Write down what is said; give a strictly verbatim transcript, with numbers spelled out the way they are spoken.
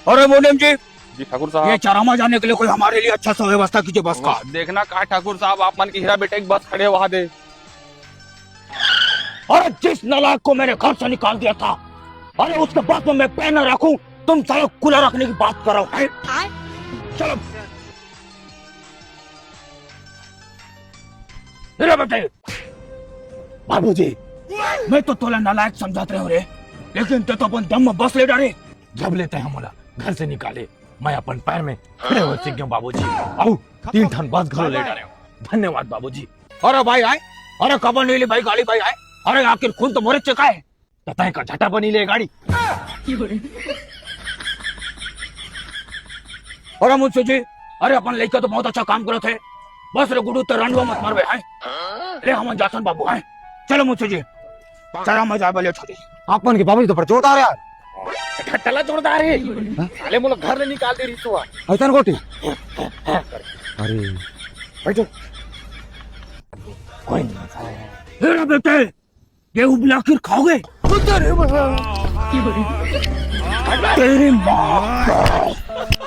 अरे मोनेम जी, जी ठाकुर साहब। ये चरामा जाने के लिए कोई हमारे लिए अच्छा सा व्यवस्था कीजिए बस का। देखना का ठाकुर साहब, आप मन के हीरा बेटे की बस खड़े वहां दे। अरे जिस नालायक को मैंने घर से निकाल दिया था, अरे उसके बस में मैं पैर न रखूं, तुम सालों कूलर रखने की बात कर रहे हो, हैं? चलो। अरे बेटे, बाबूजी, मैं तो तोला नालायक समझत रहे हूँ रे, लेकिन ते तो अपन दम में बस ले डारे। जब ले ते हमला घर से निकाले, मैं अपन पैर में खड़े होए सीख गयो बाबूजी। अउ तीन ठन बस घलो ले डारे हूँ। धन्यवाद बाबूजी। अरे भाई आए, अरे कबर नहीं ली भाई गाड़ी भाई आए, अरे आखिर खून तो मोरे चेका है। त तय का झटा बनी ले गाड़ी। अरे मुंशी जी, अरे अपन लइका तो बहुत अच्छा काम करत है, बस रे गुडू ते रंडवा मत मारबे है। ले हमन जाथन बाबू है, चलो मुंशी जी, चला मैं जाए बले छोड़ी। अपन के बाबूजी तो पर जोरदार यार। ठट्टला जोरदार है। साले मोला घर ले निकाल दे रही तो। ऐसा गोटी। अरे बैठो। कोई नहीं। हे रे बेटे, ये उबला खीर खाओगे? तेरी माँ का।